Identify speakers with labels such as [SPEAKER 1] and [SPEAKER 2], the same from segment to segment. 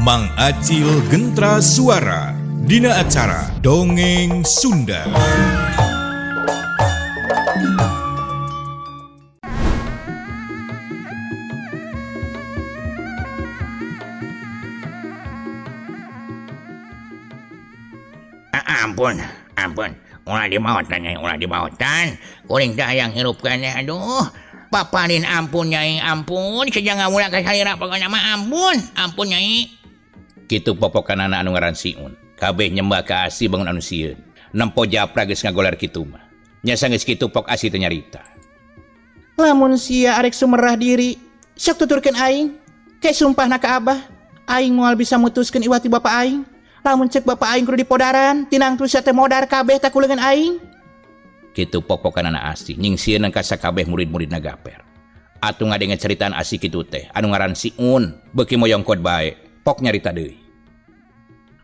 [SPEAKER 1] Mang Acil Gentra Suara Dina acara Dongeng Sunda.
[SPEAKER 2] Ah, ampun, ampun. Ulah dimaotan nyai, ulah dimaotan. Kuring teh hayang hirup keneh aduh. Paparin ampun nyai, ampun. Sejak ngawula ka salira pokona mah ampun, ampun nyai.
[SPEAKER 3] Kitu popokanana anu ngaran Siun. Kabeh nyembah ka Asih bangun anu sieun. Nempo Japra geus ngagoler kitu mah. Nya sanggeus kitu pok Asih teh nyarita.
[SPEAKER 4] Lamun sia arek sumerah diri, sok tuturkeun aing. Ke sumpahna ka Abah, aing moal bisa mutuskeun iwati bapa aing. Lamun cek bapa aing kudu dipodaran, tinang tu sia teh modar kabeh tak ku leungeun aing.
[SPEAKER 3] Kitu popokanana Asih nyingsieunan ka sakabeh murid-muridna gaper. Atuh ngadenge caritaan Asih kitu teh, anu ngaran Siun beuki moyongkod bae, pok nyarita deui.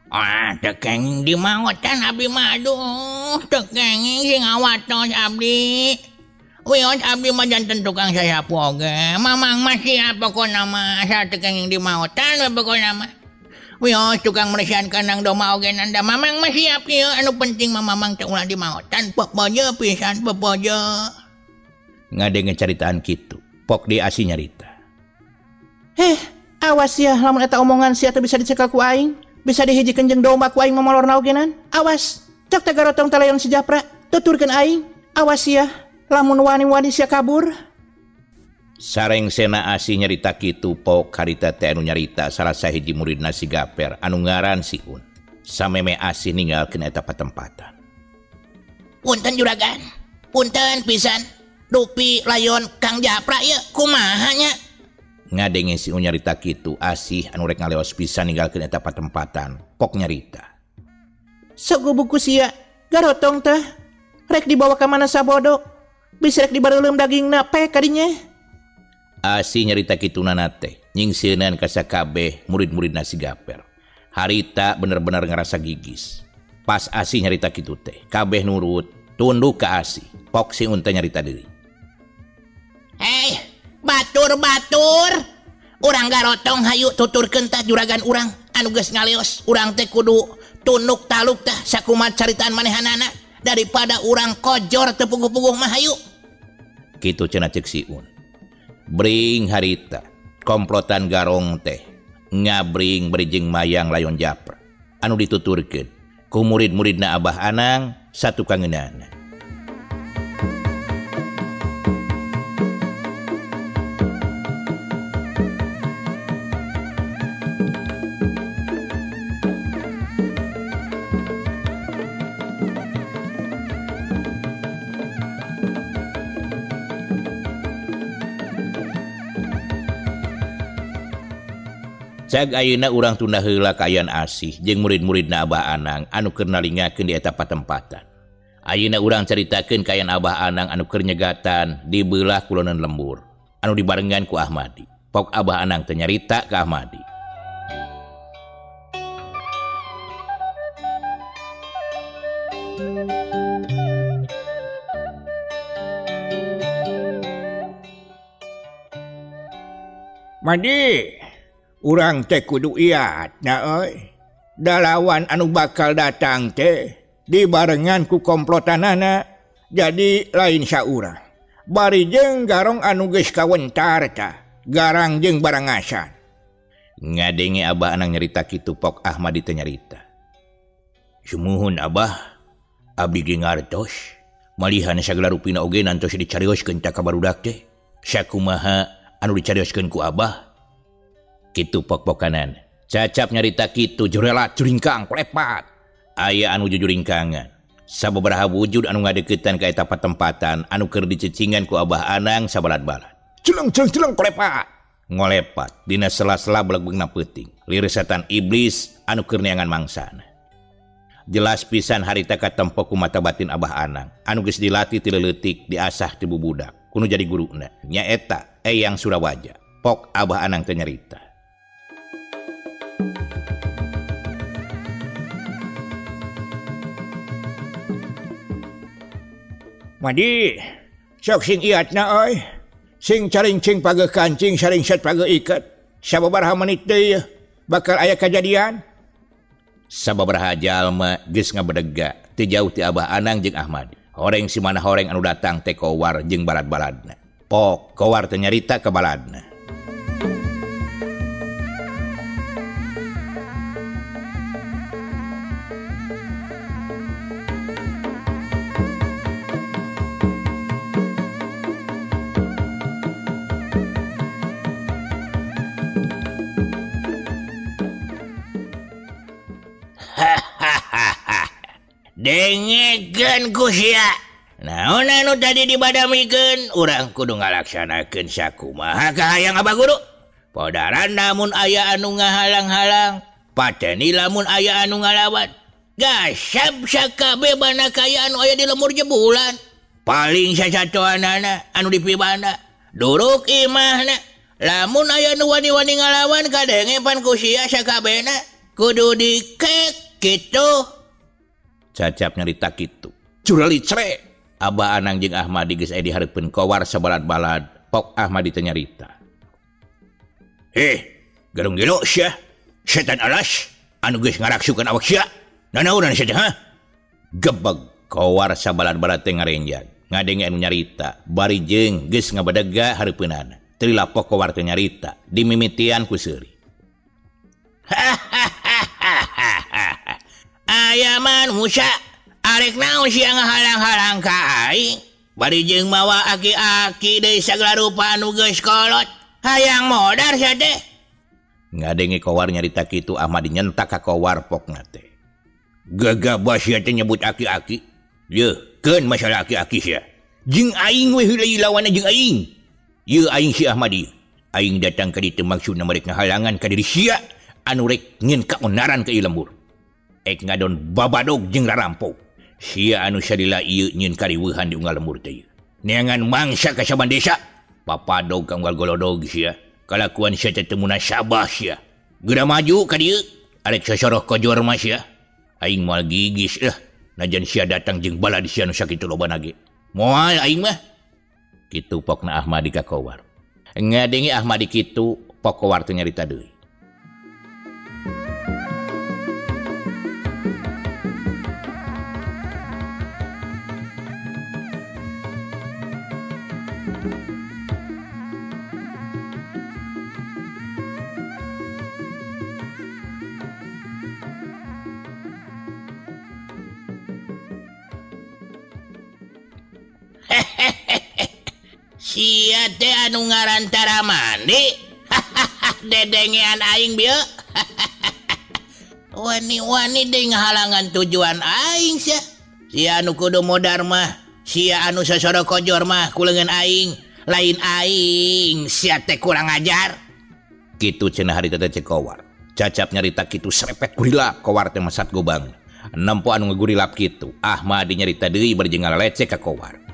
[SPEAKER 2] Ah, teu kenging dimaotan abdi mah aduh, teu kenging sing ngawatos abdi. Wios abdi mah janten tukang sasapu oge. Mamang mah siap pokona mah, asal teu kenging dimaotan we pokona mah. Wios tukang meresian kandang domba oge nanda mamang mah siap ieu, anu penting mah mamang teh ulah dimaotan popojo pisan popojo.
[SPEAKER 3] Ngadenge caritaan kitu, pok di Asih nyarita.
[SPEAKER 4] Heh, awas sia lamun eta omongan sia teh bisa dicekel ku aing. Bisa dihijikeun jeung domba ku aing momolorna ogenan. Awas, cok teh garotong teh layon si Japra, tuturkeun aing. Awas sia, lamun wani-wani sia kabur.
[SPEAKER 3] Sareng sena Asih nyarita kitu pok harita teh anu nyarita salah sahiji muridna si Gaper anu ngaran Siun. Sameme Asih ninggalkeun eta patempatan.
[SPEAKER 2] Punten juragan, punten pisan. Dupi layon Kang Japra ieu kumaha nya?
[SPEAKER 3] Ngadenge Siun nyarita kitu Asih anu rek ngaleos pisan ninggalkeun eta patempatan pok nyarita.
[SPEAKER 4] Sok gubuk ku sia, garotong teh. Rek dibawa ka mana sabodo? Bisa rek dibareuleum dagingna pek kadinya.
[SPEAKER 3] Asih nyarita kitunana teh nyingsieunan ka sakabeh murid-muridna si Gaper. Harita bener-bener ngarasa gigis. Pas Asih nyarita kitu teh, kabeh nurut, tunduk ka Asih. Pok Siun teh nyarita deui.
[SPEAKER 2] Hei, batur-batur. Urang garotong hayu tuturkeun tah juragan urang anu geus ngaleos. Urang teh kudu tunduk taluk tah sakumaha caritaan manehanana daripada urang kojor teu puguh-puguh mah hayu.
[SPEAKER 3] Kitu cenah ceuk Siun. Bring harita komplotan garong teh ngabring bari jeung mayang layon Japra anu dituturkeun ku murid-muridna Abah Anang satukangeunana. Cag ayeuna urang tunda heula kaayaan Asih jeung murid-muridna Abah Anang anu keur nalingakeun di eta patempatan. Ayeuna urang caritakeun kaayaan Abah Anang anu keur nyegatan di beulah kulonan lembur anu dibarengan ku Ahmadi. Pok Abah Anang teh nyarita ka Ahmadi.
[SPEAKER 2] Madi, urang teh kudu iat na euy. Dalawan anu bakal datang teh dibarengan ku komplotanana, jadi lain saurang. Bari jeung garong anu geus kawentar tah, garang jeung barangasan.
[SPEAKER 3] Ngadenge Abah Anang nyarita kitu pok Ahmadi teh nyarita. Sumuhun Abah, abdi ge ngartos. Malihan sagala rupina oge nantos dicarioskeun ta ka barudak teh. Sakumaha anu dicarioskeun ku Abah? Kitu pok-pokanan. Cacap nyarita kitu jurela juringkang kolepat. Aya anu jujuringkangan. Sababaraha wujud anu ngadeukeutan ka eta patempatan anu keur dicecingan ku Abah Anang sabalat-balat. Celeng celeng celeng kolepat. Ngolepat dina sela-sela belegbengna peuting. Lieur setan iblis anu keur neangan mangsana. Jelas pisan harita katempo ku mata batin Abah Anang anu geus dilatih ti leutik diasah ti bubudak kudu jadi guruna. Nyaeta Eyang Surawaja. Pok Abah Anang teh nyarita.
[SPEAKER 2] Madi, sok sing iatna euy. Sing carincing pageuh kancing, saringset pageuh iket. Sababaraha menit deui
[SPEAKER 3] Bakal aya kajadian. Sababaraha jalma geus ngabedega teu jauh ti Abah Anang jeung Ahmad. Horeng si mana horeng anu datang teh Kowar jeung balad-baladna. Pok Kowar teh nyarita ka baladna.
[SPEAKER 2] Dengekeun ku sia. Naon anu tadi dibadamikeun, urang kudu ngalaksanakeun sakumaha kahayang Abah Guru. Podaran lamun aya anu ngahalang-halang, pateni lamun aya anu ngalawan. Gasab sakabeh bana kaya anu aya di lemur jebulan. Paling sasatoanana anu dipibana, duruk imahna. Lamun aya nu wani-wani ngalawan kadenge pan ku sia sakabehna kudu dikek kitu.
[SPEAKER 3] Cacap nyarita kitu. Curali cre. Abah Anang jeung Ahmadi geus aya di hareupeun Kowar sabalad-balad. Pok Ahmadi teh nyarita. Garung gelo sia. Setan alas anu geus ngaraksukeun awak sia. Nanaonan sia teh ha? Gebeg Kowar sabalad-balad teh ngarenjag. Ngadenge anu nyarita, bari jeung geus ngabedega hareupeunana. Teu lapok Kowar teh nyarita, dimimitian ku seuri.
[SPEAKER 2] Ayaman Musa, arek naon sia ngahalang-halang ka aing? Bari jeung mawa aki-aki deui sagala rupa anu geus kolot. Hayang modar sia teh.
[SPEAKER 3] Ngadenge Kowar nyarita kitu, Ahmad nyentak ka Kowar pokna teh. Gagabah sia teh nyebut aki-aki. Yeuh, keun masalah aki-aki sia. Jeung aing we heula lawanna jeung aing. Yeuh aing si Ahmadi. Aing datang ka ditu maksudna merek ngahalangan ka diri sia anu rek nyeun kaonaran ka ieu lembur. Ek ngadon babadog jeung rarampok. Sia anu sadila ieu nyeun kariweuhan di unggal lembur teh ieu. Neangan mangsa ka saban desa. Papadog ka unggal golodog sia. Kalakuan sia teh teu munasabah sia. Geura maju ka dieu. Arek sosoroh kojor mah sia. Aing moal gigis lah. Najan sia datang jeung balad sia nu sakitu lobana ge. Moal aing mah. Kitu pokna Ahmadi ka Kowar. Ngadenge Ahmadi kitu, pok Kowar teh nyarita deui.
[SPEAKER 2] Sia teh anu ngaran tara mandi. Dedengean aing bieu. Wani-wani deui ngahalangan tujuan aing sia. Sia anu kudu modar mah, sia anu sosoro kojor mah ku leungeun aing, lain aing sia teh kurang ajar.
[SPEAKER 3] Kitu cenah harita teh Kowar. Cacap nyarita kitu serepet gurilap Kowar teh mesat gobang. Nempo anu ngagurilap kitu, Ahmadi nyarita deui bari jeung ngalecek ka Kowar.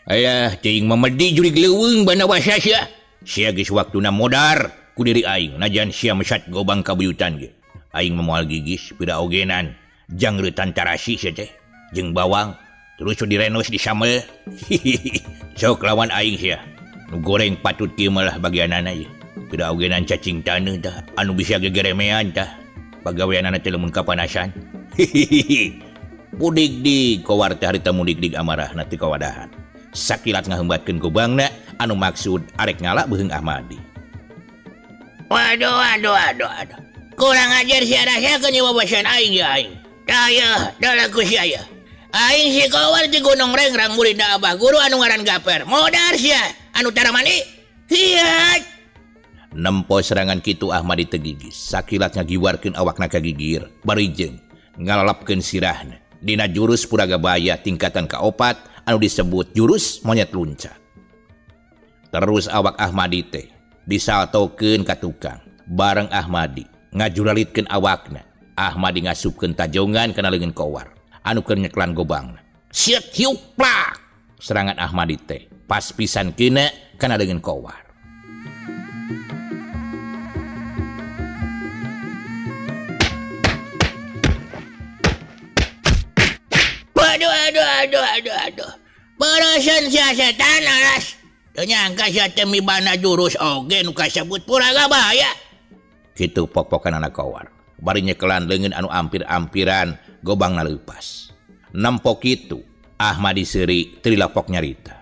[SPEAKER 3] Ayah teuing mamedi jurig leuweung bana wasa sia. Sia geus waktuna modar ku diri aing najan sia mesat gobang kabuyutan ge. Aing mah moal gigis pira ogenan jang reutan tarasi sia teh jeung bawang terus direnos disamel. Sok lawan aing sia. Nu goreng patut kieu malah bagianana ieu. Pira ogenan cacing taneuh tah anu bisa gegeremean tah. Pagaweanana teh lamun kapanasan. Pudig-dig Kowar teh harita mudig-dig amarahna ti kawadahan. Sakilat ngahembatkeun gobangna anu maksud arek ngala beuheung Ahmadi.
[SPEAKER 2] Waduh waduh waduh waduh. Kurang ajar sia rasakeun ieu wawasan aing ya aing. Tah yeuh dalaku sia yeuh. Aing si Kowar ti Gunung Rengrang murid Abah Guru anu ngaran Gaper. Modar sia anu tara mandi. Hiat.
[SPEAKER 3] Nempo serangan kitu Ahmadi teu gigis. Sakilat ngagiwarkeun awakna ka gigir, bari jeung ngalalapkeun sirahna. Dina jurus Puragabaya tingkatan kaopat anu disebut jurus monyet luncat. Terus awak Ahmadi teh disaltokeun ka tukang. Bareng Ahmadi ngajuralitkeun awakna. Ahmadi ngasupkeun tajongan kana leungeun Kowar anu keur nyeklan gobangna. Siet hiuk plak. Serangan Ahmadi teh pas pisan kena kana leungeun Kowar.
[SPEAKER 2] Aduh aduh aduh aduh aduh. Boroseun sia setan alas. Teu nyangka sia teh mibana jurus oge nu kasebut puraga bahaya.
[SPEAKER 3] Kitu pok-pokan anak Kowar. Bari nyekelan leungeun anu ampir-ampiran gobangna leupas. Nempo kitu Ahmadi seuri teu dilapok nyarita.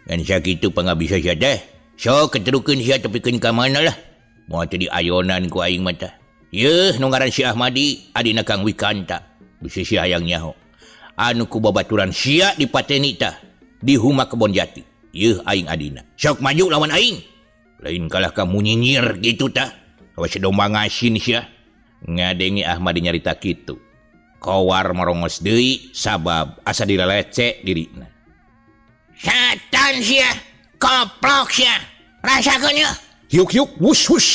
[SPEAKER 2] Ngan sakitu pangabisa sia teh. Sok keterukeun sia tepikeun ka mana lah. Moal teu diayonan ku aing mah tah. Yeuh nu ngaran si Ahmadi adina Kang Wikanta. Bisi si hayang nyaho. Anu ku babaturan sia dipateni tah di huma Kebon Jati. Yeuh aing adina. Sok maju lawan aing. Lain kalah kamu nyinyir gitu tah. Awas domba ngasin sia. Ngadenge Ahmadi nyarita kitu. Kowar marongos deui sabab asa dilelecek dirina. Setan sia, koplok sia. Rasakeun yeuh.
[SPEAKER 3] Hiuk-hiuk wus wus.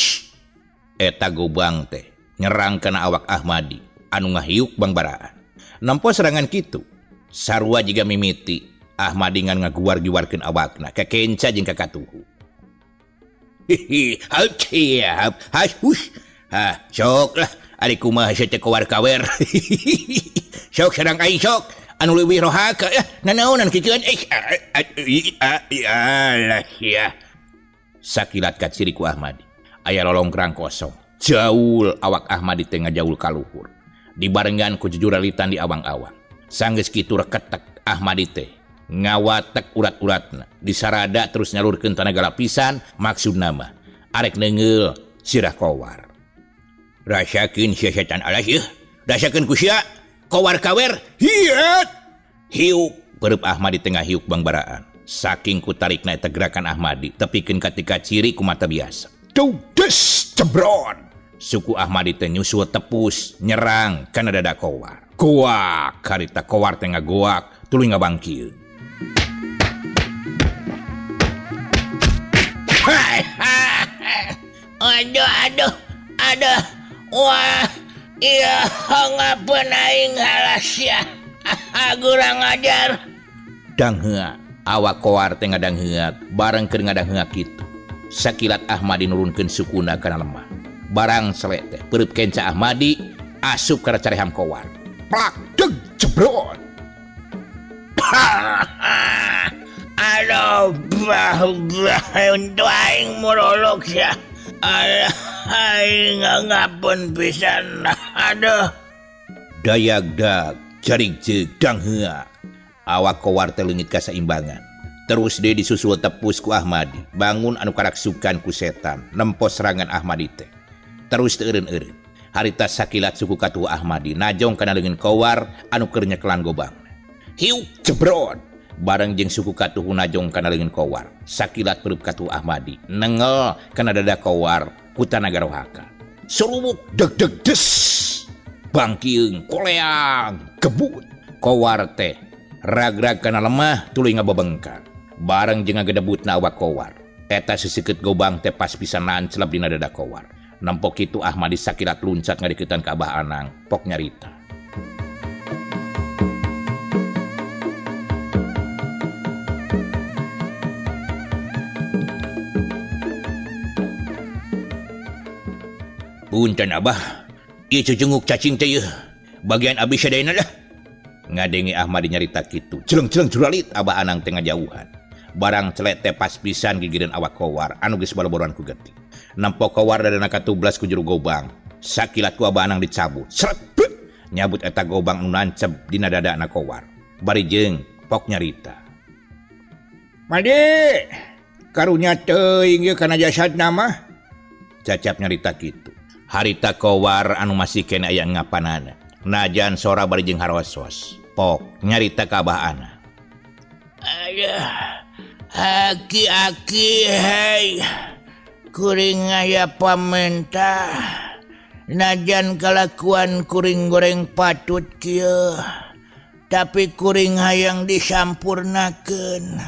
[SPEAKER 3] Eta gobang teh nyerang kana awak Ahmadi anu ngahiuk bangbaraan. Nempo serangan kitu, sarua jiga mimiti Ahmadi ngan ngaguar-giwarkeun awakna kakenca jeung kakatuhu.
[SPEAKER 2] Hihi, siap, has hus. Ha, sok lah ari kumaha sia teh Kowar kawer. Sok serang aing sok anu leuwih rohaka ya nanaonan kikeun alah sia.
[SPEAKER 3] Sakilat kaciri ku Ahmadi. Aya lolongkrang kosong. Jaul awak Ahmadi teh ngajaul ka luhur. Dibarengan ku jujuralitan di awang-awang. Sanggeus kitu reketek Ahmadi teh ngawatek urat-uratna. Disarada terus nyalurkeun tanaga lapisan maksudna mah arek neungeul sirah Kowar.
[SPEAKER 2] Rasakeun sia setan alas yeuh. Rasakeun ku sia Kowar kawer.
[SPEAKER 1] Hiat.
[SPEAKER 3] Hiuk pereup Ahmadi tengah hiuk bangbaraan. Saking ku tarikna eta gerakan Ahmadi tepikeun katika ciri ku mata biasa.
[SPEAKER 1] Dudes jebron.
[SPEAKER 3] Suku Ahmadi teh nyusul tepus nyerang kana dada Kowar. Goak harita Kowar teh ngagoak tuluy ngabangkieun.
[SPEAKER 2] Aduh aduh aduh. Wah, iya ngapeun aing halas sia. Kurang ajar.
[SPEAKER 3] Dangheak awak Kowar teh ngadangheak bareng keur ngadangheak kitu. Sakilat Ahmadi nurunkeun sukuna kana lemah. Barang selek teh peureub kenca Ahmadi asup kana careham Kowar.
[SPEAKER 1] Plak deg jebrot.
[SPEAKER 2] Aduh, bah bah untuk aing murolok sia. Alah, aing ngapun pisan. Aduh.
[SPEAKER 3] Dayagdag jaring jeung dangheak. Awak Kowar teh leungit kasaimbangan. Terus deui disusul tepus ku Ahmadi. Bangun anu karaksukan ku setan nempo serangan Ahmadi teh. Terus teu eureun-eureun. Harita sakilat suku katuhu Ahmadi najong kana leungeun Kowar anu keur nyekelan gobang.
[SPEAKER 1] Hiuk jebrot.
[SPEAKER 3] Bareng jeung suku katuhu najong kana leungeun Kowar. Sakilat pereup katuhu Ahmadi nengel kana dada Kowar ku tanaga rohaka.
[SPEAKER 1] Surubuk deg deg des.
[SPEAKER 3] Bangkieung koleang
[SPEAKER 1] gebut.
[SPEAKER 3] Kowar teh ragrag kana lemah tuluy ngabebengkang. Bareng jeung ngagedebutna awak Kowar. Eta seseukeut gobang teh pas pisan nancelep dina dada Kowar. Nempo kitu Ahmadi sakilat luncat ngadeukeutan ka Abah Anang, pok nyarita. Punten Abah, ieu cecunguk cacing teh yeuh. Bagian abis sadayana lah. Ngadenge Ahmadi nyarita kitu. Celeng-celeng juralit Abah Anang teh ngajauhan. Barang celek teh pas pisan gigireun awak Kowar anu geus baloboran ku getih. Nempo Kowar dadana katublas ku juru gobang. Sakilat ku Abah Anang dicabut. Seret bet. Nyabut eta gobang anu nancep dina dadana Kowar. Bari jeung pok nyarita.
[SPEAKER 2] Madi, karunya teuing ieu kana jasadna mah.
[SPEAKER 3] Cacap nyarita kitu. Harita Kowar anu masih kene aya ngapanana. Najan sora bari jeung harosos. Pok nyarita ka Abah Anang.
[SPEAKER 2] Aduh, aki-aki hei. Kuring aya pamentah. Najan kalakuan kuring goreng patut kieu. Tapi kuring hayang disampurnakeun.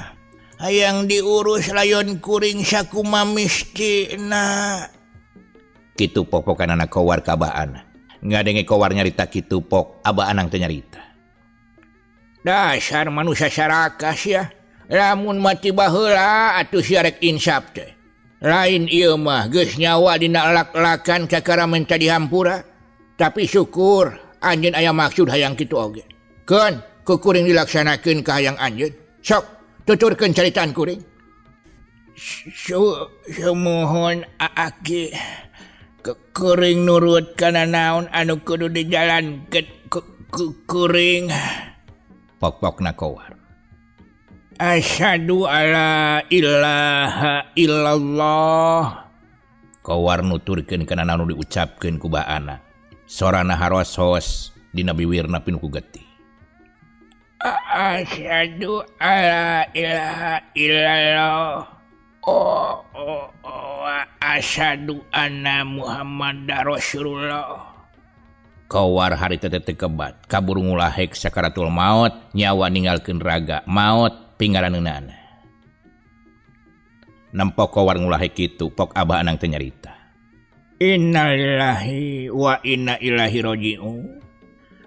[SPEAKER 2] Hayang diurus layon kuring sakuma mistina.
[SPEAKER 3] Kitu popokan anak Kowar ka Abah Anang. Ngadenge Kowar nyarita kitu pok Abah Anang teh nyarita. Dasar manusia sarakah sia. Lamun mati baheula atuh sia rek insaf teh. Lain ieu mah geus nyawa dina lak-lakan kakara menta dihampura. Tapi syukur anjeun aya maksud hayang kitu oge. Keun ku kuring dilaksanakeun ka hayang anjeun. Sok tuturkeun caritaan kuring. Sumuhun aki kuring nurut kana naon anu kudu dijalankeun kuring. Pok-pokna Kowar. Asyhadu alla ilaha illallah. Kowar nuturkeun kana naon diucapkeun ku baana. Sorana harosos dina biwirna pinuh ku getih. Asyhadu alla ilaha illallah. Oh, oh, oh, asyhadu anna Muhammadar Rasulullah. Kowar harita teh teu kebat, kaburu ngulahek sakaratul maot, nyawa ninggalkeun raga, maot pinggaraneunana. Nempo Kowar ngulahek kitu, pok Abah Anang teh nyarita. Innalillahi wa inna ilaihi raji'un.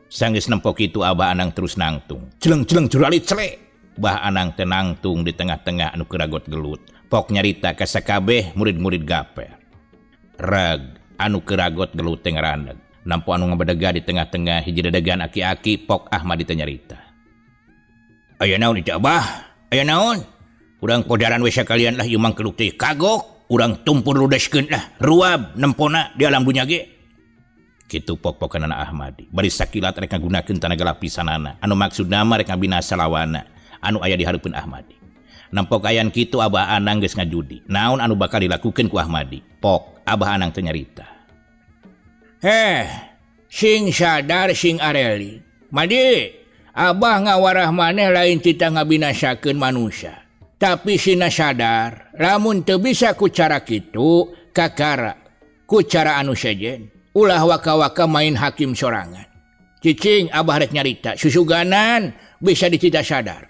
[SPEAKER 3] Sanggeus nempo kitu Abah Anang terus nangtung. Celeng-celeng juralit cele. Bah Anang teh nangtung di tengah-tengah anu keragot gelut. Pok nyarita ka sakabeh murid-murid Gaper. Reg anu keragot gelut teh ngaraneg. Nampo anu ngabedega di tengah-tengah hiji dedegan aki-aki pok Ahmadi teh nyarita. Aya naon ieu Abah? Aya naon? Urang podaran we sakalian lah ieu mangkeluk teh kagok. Urang tumpur ludeskeun lah ruab nempona di alam dunya ge. Kitu pok-pokanana Ahmadi. Bari sakilat rek ngagunakeun tanaga lapisanana. Anu maksudna mah rek ngabinasa lawana anu aya di hareupeun Ahmadi. Nempok ayan kitu Abah Anang geus ngajudi. Naon anu bakal dilakukeun ku Ahmadi? Pok Abah Anang teh nyarita. Heh, sing sadar sing areli. Madi, Abah ngawarah maneh lain tita ngabinasakeun manusia. Tapi sina sadar, lamun teu bisa ku cara kitu, kakara ku cara anu sejen. Ulah waka-waka main hakim sorangan. Cicing Abah rek nyarita, susuganan bisa dicita sadar.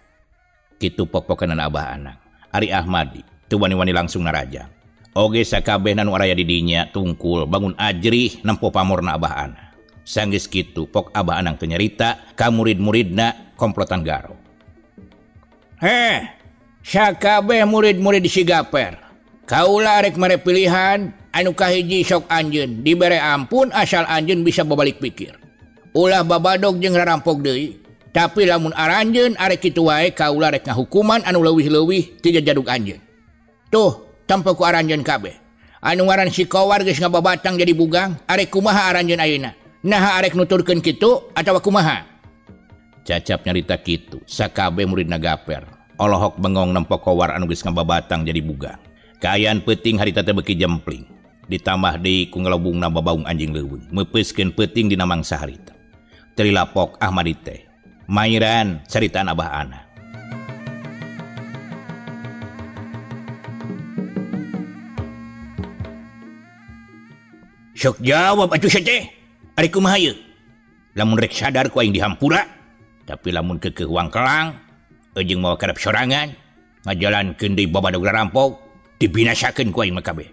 [SPEAKER 3] Kitu pok-pokanan Abah Anang. Ari Ahmadi teu wani-wani langsung narajang. Oge sakabeh nu araya di dinya tungkul bangun ajrih nempo pamorna Abah Anang. Sanggeus kitu pok Abah Anang teu nyarita ka murid-muridna komplotan garo. Heh, sakabeh murid-murid si Gaper. Kaula rek mere pilihan anu kahiji sok anjeun dibere ampun asal anjeun bisa babalik pikir. Ulah babadog jeung rarampok deui. Tapi lamun aranjeun arek kitu wae kaula rek ngahukuman anu leuwih-leuwih ti jajadug anjeun. Tuh, tampa ku aranjeun kabeh. Anu ngaran si Kowar geus ngababatang jadi bugang, arek kumaha aranjeun ayeuna? Naha arek nuturkeun kitu atawa kumaha? Cacap nyarita kitu, sakabeh muridna Gaper. Olohok bengong nempo Kowar anu geus ngababatang jadi bugang. Kaayaan peuting harita teh beuki jempling. Ditambah deui ku ngelobungna babaung anjing leuweung, meupeuskeun peuting dina mangsa harita. Teu lapok Ahmadi teh. Mairan caritaan Abah Anang. Sok jawab atuh sia teh. Ari kumaha ieu? Lamun rek sadar ku aing dihampura, tapi lamun keukeuh wangkelang jeung mawa karep sorangan ngajalankeun deui babadog rarampok dibinasakeun ku aing mah kabeh.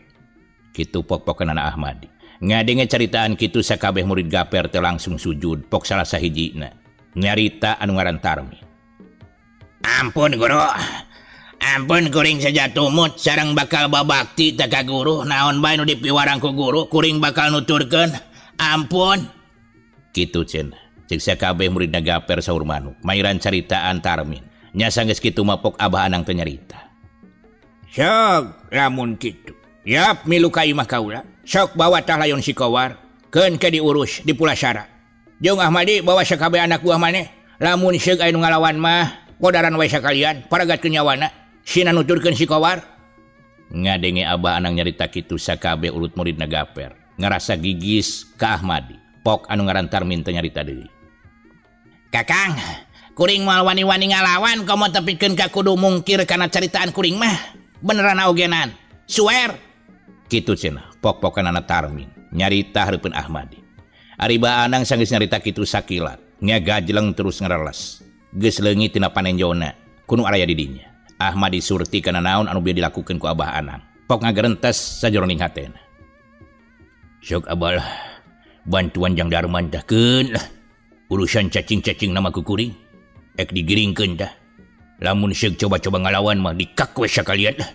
[SPEAKER 3] Kitu pok-pokanana Ahmadi. Ngadenge caritaan kitu sakabeh murid Gaper teh langsung sujud pok salah sahijina. Nyarita anu ngaran Tarmi. Ampun guru. Ampun kuring saja tumut sareng bakal babakti teh ka guru naon bae nu dipiwarang ku guru kuring bakal nuturkeun. Ampun. Kitu cenah. Ceuk sakabeh muridna Gaper saur manuk. Mairan caritaan Tarmin. Nya sanggeus kitu mah pok Abah Anang teh nyarita. Sok lamun kitu. Yap milu ka imah kaula. Sok bawa tah layon si Kowar. Keun ke diurus di Pulasara. Jeung Ahmadi bawa sakabeh anak buah maneh. Lamun seug aya nu ngalawan mah podaran wae sakalian paragatkeun nyawana. Sina nuturkeun si Kowar. Ngadenge Abah Anang nyarita kitu sakabeh urut muridna Gaper. Ngarasa gigis ka Ahmadi. Pok anu ngaran Tarmin teh nyarita deui. Kakang, kuring moal wani-wani ngalawan komo tepikeun ka kudu mungkir kana caritaan kuring mah. Beneran ogenan. Suwer. Kitu cenah pok-pokanana Tarmin nyarita hareupeun Ahmadi. Ari Bah Anang sanggeus nyarita kitu sakilat, ngagajleng terus ngareles. Geus leungit tina panenjona kudu araya di dinya. Ahmadi surti kana naon anu bieu dilakukeun ku Abah Anang. Pok ngagerentes sajeroning hatena. Sok Abah lah. Bantuan jang Darman tah keun lah. Urusan cacing-cacing nama kukuring. Ek digiringkeun tah. Lamun seug coba-coba ngalawan mah dikak we sakalian lah.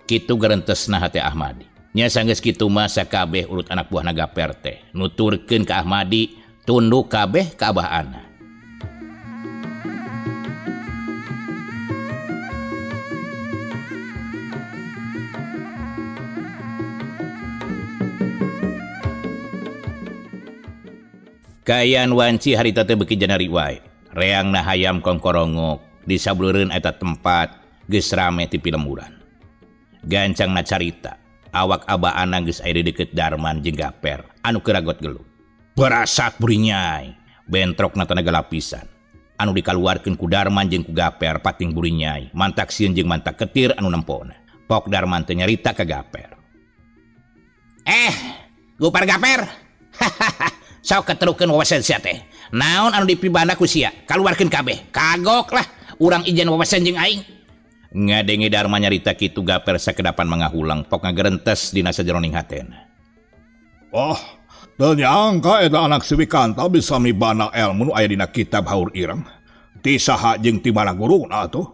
[SPEAKER 3] Kitu garentesna hate Ahmadi. Nya sanggeus kitu mah sakabeh urut anak buahna Gaper teh nuturkeun ka Ahmadi tunduk kabeh ka Abah Ana. Kaayaan wanci harita teh beuki janari wae. Reangna hayam kongkorongok di sableureun eta tempat geus rame ti pilemburan. Gancangna carita, awak Abah Ana geus aya di deukeut Darman jeung Gaper anu keragot gelut. Barasat burinyai, bentrokna tanaga lapisan. Anu dikaluarkeun ku Darman jeung ku Gaper pating burinyai, mantak sieun jeung mantak ketir anu nempona. Pok Darman teh nyarita ka Gaper. Gupar Gaper. Hahaha. Sok keterukeun wawasan sia teh. Naon anu dipibanda ku sia? Kaluarkeun kabeh. Kagok lah urang ijen wawasan jeung aing. Ngadenge Darman nyarita kitu Gaper sakedapan mangahulang pok ngagerentes dina sajeroning hatena.
[SPEAKER 5] Oh, teu nyangka eta anak si Wikanta bisa mibana elmu nu aya dina kitab Haur Ireng. Ti saha jeung ti mana guruna atuh?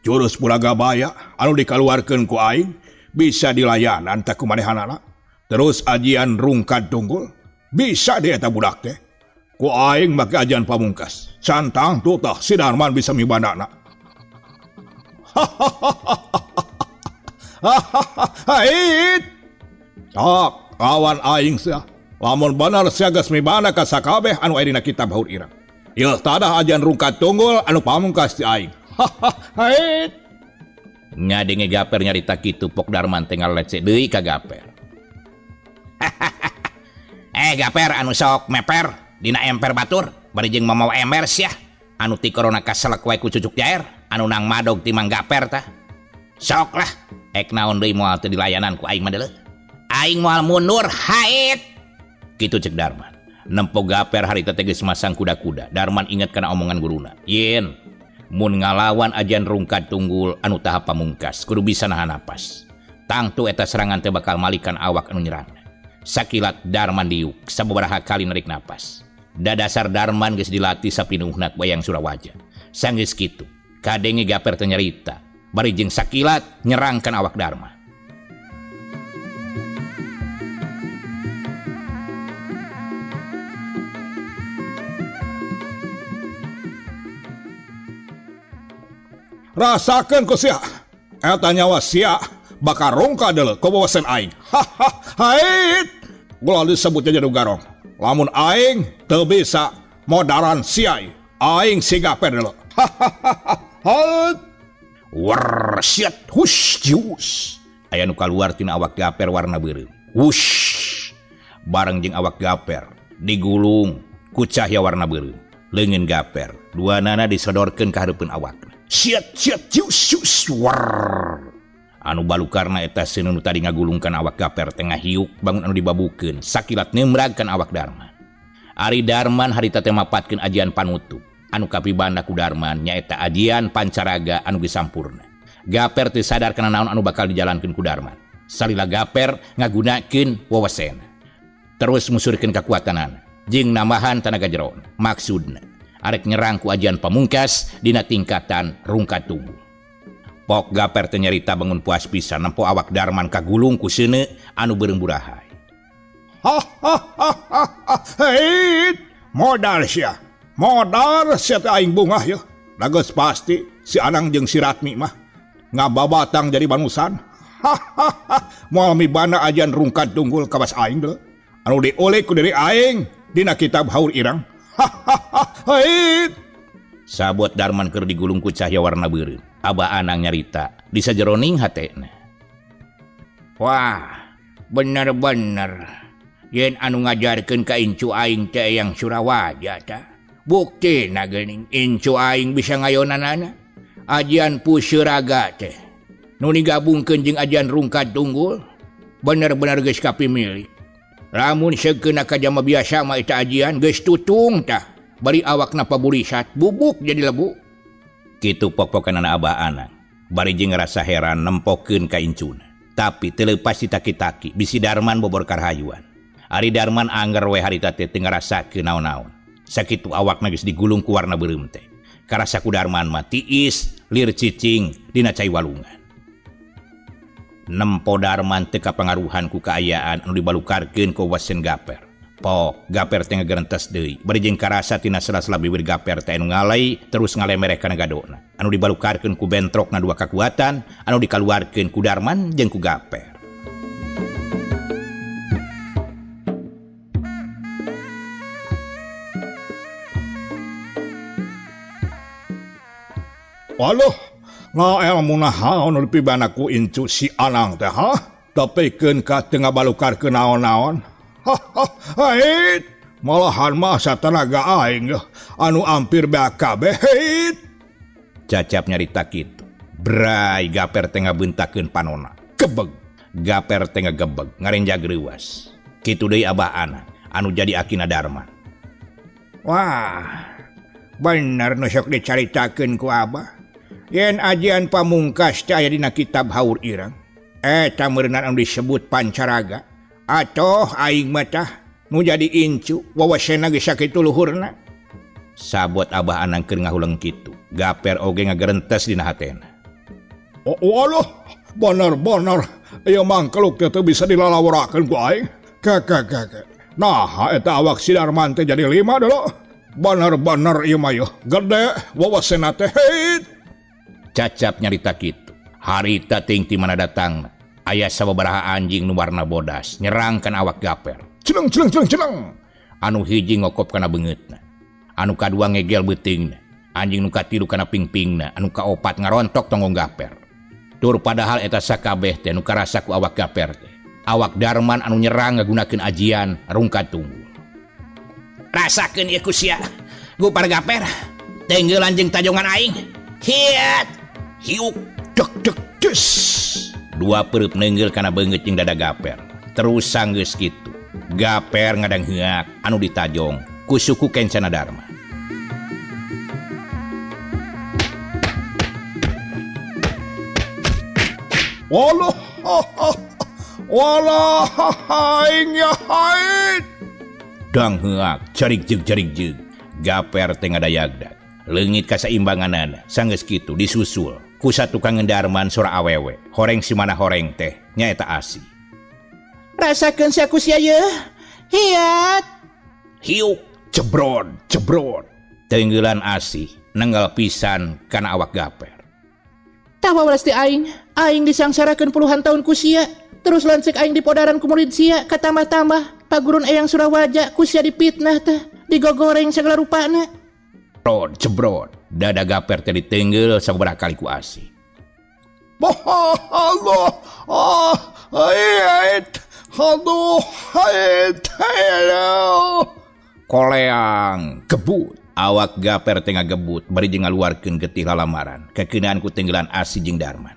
[SPEAKER 5] Jurus Pulaga Baya anu dikaluarkeun ku aing bisa dilayanan teh ku manehanana. Terus ajian Rungkad Tunggul bisa di eta budak teh. Ku aing make ajian pamungkas. Cantang tuh tah si Darman bisa mibanana. Hait. Sok kawan aing sia. Lamun bener sia geus mibana ka sakabeh anu aya dina kitab Haur Ireng. Yeuh tadah ajian Rungkad Tunggul anu pamungkas ti aing. Hait.
[SPEAKER 3] Ngadenge Gaper nyarita kitu Pok Darman teh ngalecek deui ka Gaper. Gaper anu sok meper dina emper batur bari jeung mamawa ember sia anu ti corona kaselek wae ku cucuk jair anu nang madog ti Mang Gaper tah. Sok lah ek naon deui moal teu dilayanan ku aing mah deuleu. Aing moal mundur haet. Kitu cek Darman. Nempo Gaper harita teh geus masang kuda-kuda. Darman inget kana omongan guruna. Yen mun ngalawan ajian Rungkad Tunggul anu tahap pamungkas kudu bisa nahan napas. Tangtu eta serangan teh bakal malikan awak anu nyerang. Sakilat Darman diuk sababaraha kali narik napas. Dadasar Darman geus dilatih sapinuhna ku Eyang Surawaja. Sanggeus kitu, kadenge Gaper teh nyarita, bari jeung sakilat nyerangkan awak Darman.
[SPEAKER 5] Rasakeun ku sia. Eta nyawa sia bakal rongka deuleu ku wawasan aing. Hahaha. Ulah disebut jadi garong. Lamun aing teu bisa modaran sia, aing si Gaper deuleu. Hahaha.
[SPEAKER 3] War siat hus jus. Aya nu kaluar tina awak Gaper warna beureum. Wush. Bareng jeung awak Gaper digulung ku cahya warna beureum. Leungeun Gaper duanana disodorkeun ka hareupeun awakna. Siat siat jus jus war. Anu balukarna eta seuneu nu tadi ngagulungkan awak Gaper tengah hiuk bangun anu dibabukeun sakilat nemragkan awak Darman. Ari Darman harita teh mapatkeun ajian panutup anu kapibanda ku Darman nyaeta ajian pancaraga anu geus sampurna. Gaper teu sadar kana naon anu bakal dijalankeun ku Darman. Salila Gaper ngagunakeun wawasena. Terus musurkeun kakuatanana jeung nambahan tanaga jero. Maksudna arek nyerang ku ajian pamungkas dina tingkatan Rungkad Tunggul. Pok Gaper teh nyarita bangun puas pisan nempo awak Darman kagulung ku seuneu anu beureum burahay.
[SPEAKER 5] Heit, modal sia. Modal sia teh aing bungah yeuh. Da geus pasti si Anang jeung si Ratmi mah ngababatang jadi banusan. Moal mibana ajian Rungkad Tunggul kawas aing deuleu. Anu diulik ku diri aing dina kitab Haur Ireng. Heit.
[SPEAKER 3] Sabot Darman keur digulung ku cahya warna beureum. Abah Anang nyarita di sajeroning hatena.
[SPEAKER 2] Wah, bener-bener yen anu ngajarkeun ka incu aing teh Eyang Surawaja tah. Buktina geuning incu aing bisa ngayonanana. Ajian Pusuraga teh nu digabungkeun jeung ajian Rungkad Tunggul bener-bener geus kapimilik. Lamun sekeuna ka jama biasa mah eta ajian geus tutung tah. Bari awakna paburisat bubuk jadi lebu.
[SPEAKER 3] Kitu pok-pokanana Abah Anang. Bari jeung ngarasa heran nempokeun ka incuna. Tapi teu leupas ditaki-taki bisi Darman bobor karhayuan. Ari Darman angger we harita teh teu ngarasakeun naon-naon. Sakitu awakna geus digulung ku warna beureum teh. Karasa ku Darman mah tiis lir cicing dina cai walungan. Nempo Darman teu kapangaruhan ku kaayaan anu dibalukarkeun ku wasen Gaper. Pok Gaper teh ngagerentes deui bari jeung karasa tina sela-sela bibir Gaper teh anu ngalai terus ngalemereh kana gadona. Anu dibalukarkeun ku bentrokna dua kakuatan anu dikaluarkeun ku Darman jeung ku Gaper.
[SPEAKER 5] Waduh, na elmu naon nu dipibana ku incu si Anang teh ha? Tepikeun ka teu ngabalukarkeun naon-naon. Hait, malahan mah satanaga aing anu ampir beak kabeh. Hait.
[SPEAKER 3] Cacap nyarita kitu. Bray Gaper teh ngabeuntakeun panona. Kebeg. Gaper teh ngagebeg ngarenjag reuas. Kitu deui Abah Anang anu jadi akina Darman.
[SPEAKER 2] Wah, bener nu sok dicaritakeun ku Abah. Yen ajian pamungkas teh aya dina kitab Haur Ireng. Eta meureunana anu disebut Pancaraga. Atoh aing mah tah nu jadi incu wawasena geus sakitu luhurna.
[SPEAKER 3] Sabot Abah Anang keur ngahuleng kitu. Gaper oge ngagerentes dina hatena.
[SPEAKER 5] Oh, waduh, bener-bener ieu mangkeluk teh teu bisa dilalaworakeun ku aing. Ke. Nah, eta awak si Darman teh jadi lima dulu. Bener-bener ieu mah yeuh, gede wawasena teh. Heit.
[SPEAKER 3] Cacap nyarita kitu. Harita ting ti mana datangna. Aya sababaraha anjing nu warna bodas nyerangkan awak Gaper.
[SPEAKER 5] Celeng celeng celeng celeng.
[SPEAKER 3] Anu hiji ngokop kana beungeutna. Anu kadua ngegel beuteungna. Anjing nu katilu kana pingpingna, anu kaopat ngarontok tonggong Gaper. Tur padahal eta sakabeh teh nu karasa ku awak Gaper teh. Awak Darman anu nyerang ngagunakeun ajian rungkat tunggul. Rasakeun ieu ku sia. Gupar Gaper. Tenggelan jeung tajongan aing. Hiat. Hiuk dek dek des. Dua perut nenggel kana beungeut jeung dada Gaper. Terus sanggeus kitu. Gaper ngadang heuak anu ditajong ku suku kencana Darma.
[SPEAKER 5] Walah, walah, aing ya hait.
[SPEAKER 3] Dang heuak jarik jeung jarik jeung. Gaper teh ngadayagdag. Leungit kasaimbanganana sanggeus kitu disusul ku satukangeun Darman sora awewe. Horeng si mana horeng teh nyaeta Asih.
[SPEAKER 4] Rasakeun sia ku sia yeuh. Hiat.
[SPEAKER 3] Hiuk jebrod jebrod. Tenggelan Asih nenggal pisan kana awak Gaper.
[SPEAKER 4] Tah wawalas ti aing, aing disangsarakeun puluhan tahun ku sia. Terus lanceuk aing dipodaran ku murid sia katambah-tambah pagurun Eyang Surawaja ku sia dipitnah teh, digogoreng sagala rupana.
[SPEAKER 3] Jebrod jebrod. Dada Gaper teh ditenggel sababaraha kali ku Asih.
[SPEAKER 5] Allah, ah, hait, aduh, hait, aduh.
[SPEAKER 3] Koleang gebut. Awak Gaper teh ngagebut bari jeung ngaluarkeun getih lalamaran. Kekeunaan ku tenggelan Asih jeung Darman.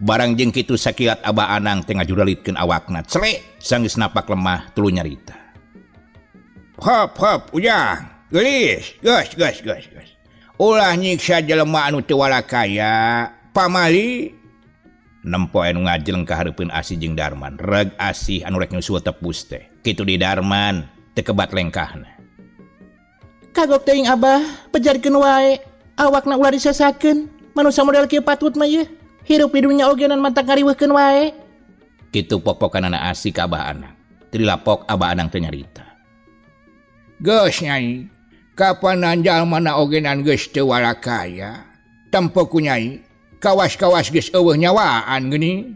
[SPEAKER 3] Barang jeung kitu sakilat Abah Anang teh ngajuralitkeun awakna. Celek sanggeus napak lemah tuluy nyarita.
[SPEAKER 2] Hop hop ujang, geulis, geus geus geus geus. Ulah nyiksa jelema anu teu walakaya, pamali.
[SPEAKER 3] Nempo anu ngajeleng ka hareupeun Asih jeung Darman. Reg Asih anu rek nyusul tepus teh. Kitu di Darman teu kebat lengkahna.
[SPEAKER 4] Kagok teuing Abah, pejarkeun wae. Awakna ulah disesakeun. Manusa model kieu patut mah yeuh. Hirup di dunya oge nan mantak ngariweuhkeun wae.
[SPEAKER 3] Kitu popokanana Asih ka Abah Anang. Teu dilapok Abah Anang teh nyarita.
[SPEAKER 2] Geus nyai, kapanan jalmana oge nan geus teu walakaya. Tempo ku nyai, kawas-kawas geus eueuh nyawaan geuning.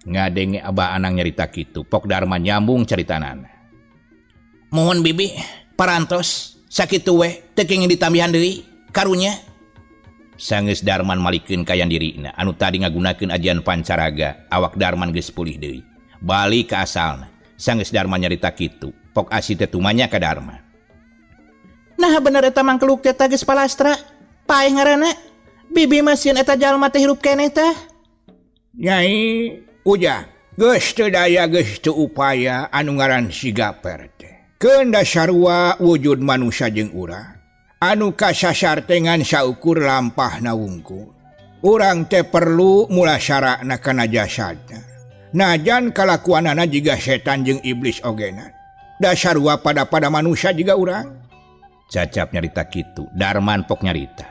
[SPEAKER 3] Ngadenge Abah Anang nyarita kitu, Pok Darman nyambung caritanana. Mohon bibi, parantos sakitu we teu kenging ditambihan deui, karunya. Sanggeus Darman malikeun kayan dirina anu tadi ngagunakeun ajian Pancaraga, awak Darman geus pulih deui. Balik ka asalna. Sanggeus Darman nyarita kitu, Pok Asih teh tumanya ka Darman.
[SPEAKER 4] Nah bener eta mangkeluk teh geus palastra. Paeh ngaranna. Bibi mah sieun eta jalma teh hirup keneh tah.
[SPEAKER 2] Nyai, ujang, geus teu daya geus teu upaya anu ngaran si Gaper teh. Keun dasarua wujud manusia jeung urang. Anu kasasar teh ngan saukur lampahna wungkul. Urang teh perlu mulasarana kana jasadna. Najan kalakuanana jiga setan jeung iblis ogena.
[SPEAKER 5] Dasarua pada-pada manusia juga urang.
[SPEAKER 3] Cacap nyarita kitu, Darman pok nyarita.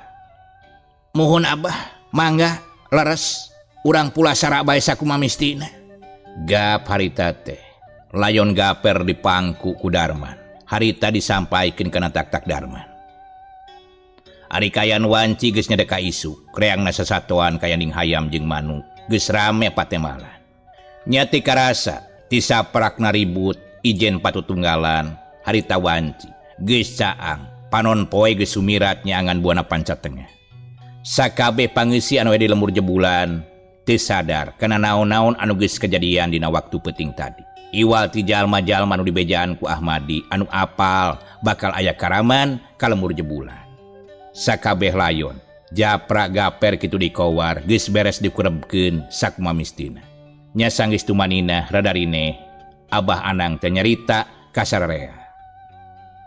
[SPEAKER 3] Muhun Abah, mangga leres urang pulasara bae sakumaha mistina. Gap harita teh, layon gaper dipangku ku Darman. Harita disampaikeun kana tak-tak Darman. Ari kayan wanci geus nyedek ka isu, kreangna sasatoan kayanding hayam jeung manuk, geus rame patemalan. Nya ti karasa ti saprakna ribut ijen patutunggalan harita wanci geus caang panon poe geus sumirat nyaangan buana panca tengah. Sakabeh pangeusi anu di lembur jebulan teu sadar kana naon-naon anu geus kejadian dina waktu peuting tadi. Iwal ti jalma-jalma anu dibejaan ku Ahmadi anu apal bakal aya karaman ka lembur jebulan. Sakabeh layon japra gaper kitu dikowar geus beres dikurebkeun sakumaha mistina. Nya sanggeus tumanina radarine Abah Anang teh nyarita ka sararea.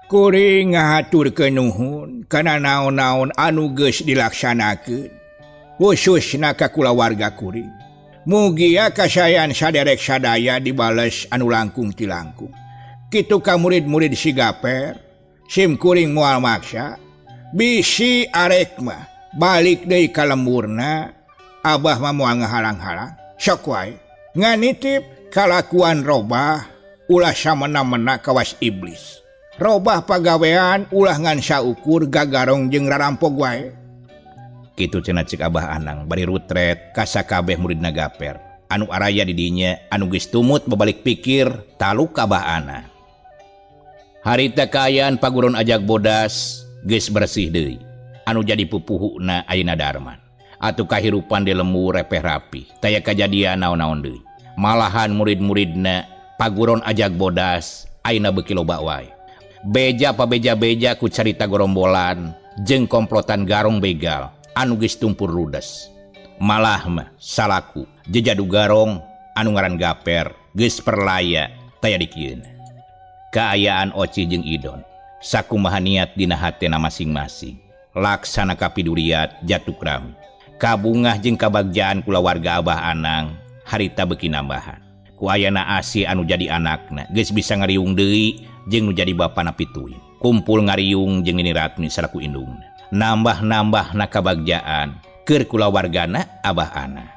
[SPEAKER 5] Kuring ngahaturkeun nuhun kana naon-naon anu geus dilaksanakeun khususna ka kulawarga kuring. Mugia kasayan saderek sadaya dibales anu langkung ti langkung. Kitu ka murid-murid si Gaper, sim kuring moal maksa, bisi arek mah balik deui ka lemburna, Abah mah moal ngahalang-halang. Sok wae nganitip kalakuan robah ulah samena-mena kawas iblis. Robah pagawean ulah ngan saukur gagarong jeung rarampog wae.
[SPEAKER 3] Kitu cenah cek Abah Anang bari rutret ka sakabeh muridna Gaper. Anu araya di dinya anu geus tumut babalik pikir taluk ka Abah Anang. Harita kaayaan paguron ajak bodas geus bersih deui. Anu jadi pupuhuna ayeuna Darman. Atuh kahirupan di lembur repeh rapi, taya kajadian naon-naon deui. Malahan murid-muridna paguron ajak bodas ayeuna beuki loba wae. Beja pabeja-beja ku carita gorombolan jeung komplotan garong begal anu geus tumpur ludes. Malah mah salaku jejadu garong anu ngaran Gaper geus perlaya taya dikieun. Kaayaan Oci jeung Idon sakumaha niat dina hatena masing-masing. Laksana kapiduriat jatuk rami. Kabungah jeung kabagjaan kulawarga Abah Anang harita beuki nambahan. Ku ayana Asih anu jadi anakna geus bisa ngariung deui jeung nu jadi bapana pituin. Kumpul ngariung jeung Nini Ratmi salaku indungna. Nambah-nambah na kabagjaan keur kulawargana Abah Anang.